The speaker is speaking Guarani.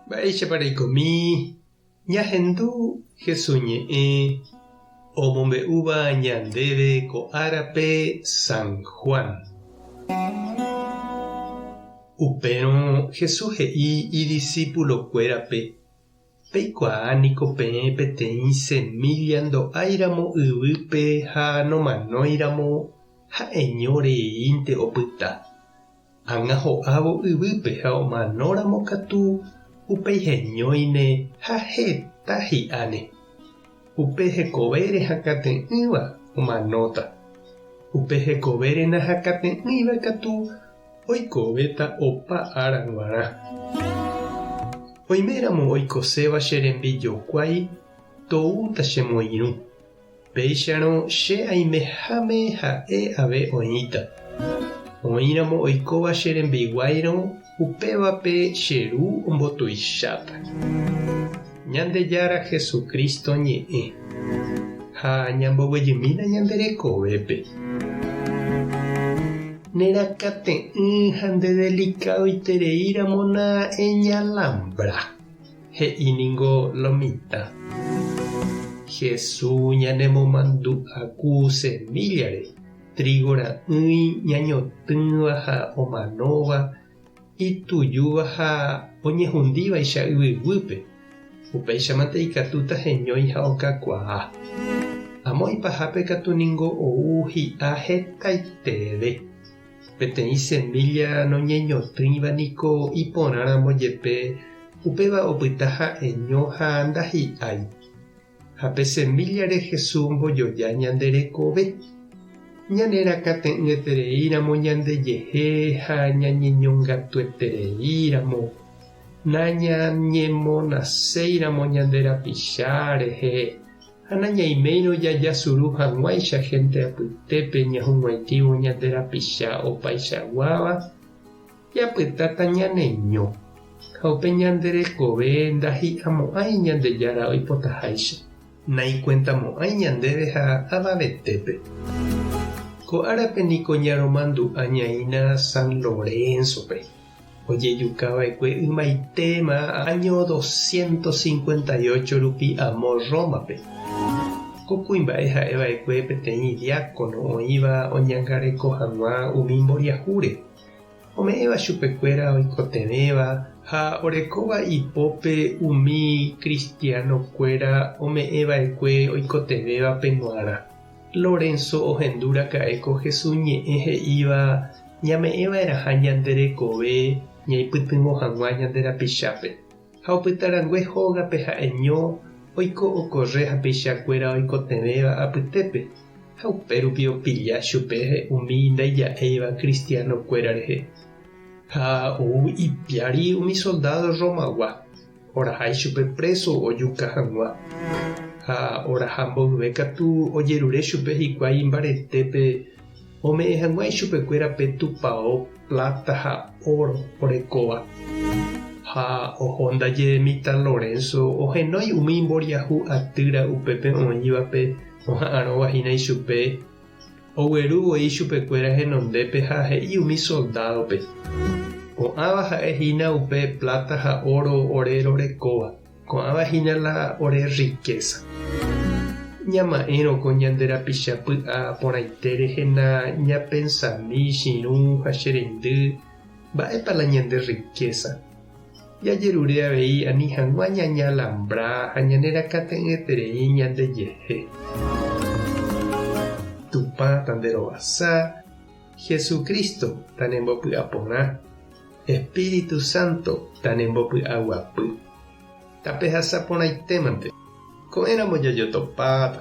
Mba'éichapa reikomi ñahendu Jesús ñe'ẽ omombe'úva ñandéve ko árape San Juan. Upérõ Jesús he'i idisípulokuérape, Peikuaa niko peẽ peteĩ semílla ndo'áiramo yvýpe ha nomanóiramo ha'eño reínte opyta. Ág̃a ho'ávo yvýpe ha omanóramo katu upéi heñóine ha heta hi'áne. Upe hekovére hakate'ỹva omanóta. Upe hekovére nahakate'ỹiva katu oikovéta opa ára g̃uarã. Oiméramo oikoséva che rembijokuái toúta chemoirũ. Péicharõ che aimeháme ha'e ave oĩta. Oĩramo oikóva che rembiguáirõ, upévape che Ru ombotuicháta. Ñandejára Jesucristo ñe'ẽ. Ha ñamboguejymína ñande rekovépe. Nerakate'ỹ ha ndedelikadoitereíramo na eñalambra. He'i ningo lo mitã. Jesús ñanemomandu'a ku semíllare, trígo ra'ỹi ñañotỹva ha omanóva, itujúva ha oñehundívaicha yvyguýpe, upéichamante ikatúta heñói ha okakuaa. Amo ipahápe katu ningo ou hi'a hetaiteve. Peteĩ semílla noñeñotỹiva niko iporãramo jepe upéva opyta ha'eño ha ndahi'ái. Ha pe semíllare Jesús ombojoja ñande rekove. Ñanerakate'ỹetereíramo ñandejehe ha ñañeñongatuetereíramo, nañañemonaséiramo ñande rapicha rehe, Ha nañaiméirõ jajasuru hag̃uáicha hénte apytépe ñahug̃uaitĩvo ñande rapicha opaichaguáva, japytáta ñaneño, ha upe ñande rekove ndahi'amo'ãi Ñandejára oipotaháicha. Naikuentamo'ãi ñandéve ha avavetépe. Ko árape niko ñaromandu'a ñaína San Lorenzo-pe. Ojejukava'ekue ymaitéma áño doscientos cincuenta y ocho rupi amo Rómape. Ko kuimba'e ha'eva'ekue peteĩ diákono oĩva oñangareko hag̃ua umi mboriahúre, ome'ẽva chupekuéra oikotevẽva ha orekóva ipópe umi kristianokuéra ome'ẽva'ekue oikotevẽvape g̃uarã. Lorenzo ohendu raka'e ko Jesús ñe'ẽ he'íva Ñame'ẽva'erãha ñande rekove ñaipytyvõ hag̃ua ñande rapichápe. Ha opytarangue hógape ha'eño oiko okorre hapichakuéra oikotevẽva apytépe, ha upérupi opilla chupe umi ndaija'éiva kristianokuéra rehe. Ha ou ipiári umi soldádo Romagua, oraha ichupe préso ojuka hag̃ua. Ha oraha mboyve katu ojerure chupe hikuái imbaretépe Ome'ẽ hag̃ua ichupekuéra pe tupao pláta ha óro orekóva. Ha oho ndaje mitã Lorenzo ohenói umi mboriahu atýra upépe oĩvape oha'arõva hína ichupe, ogueru voi ichupekuéra henondépe ha he'i umi soldádope, Ko'ãva ha'e hína upe pláta ha óro ore rorekóva. Ko'ãva hína la ore rrikésa. Ñama'ẽrõ ko ñande rapicha py'a porãite rehe na ñapensami chirũ ha che reindy mba'épa la ñande rrikésa. Jajerure avei ani hag̃ua ñañalambra ha ñanerakate'ỹeterei ñandejehe. Tupã tanderovasa, Jesucristo tanembopy'aporã. Espíritu Santo tanembopy'aguapy. Tapehasa porãitémante. Ko'ẽramo jajotopáta.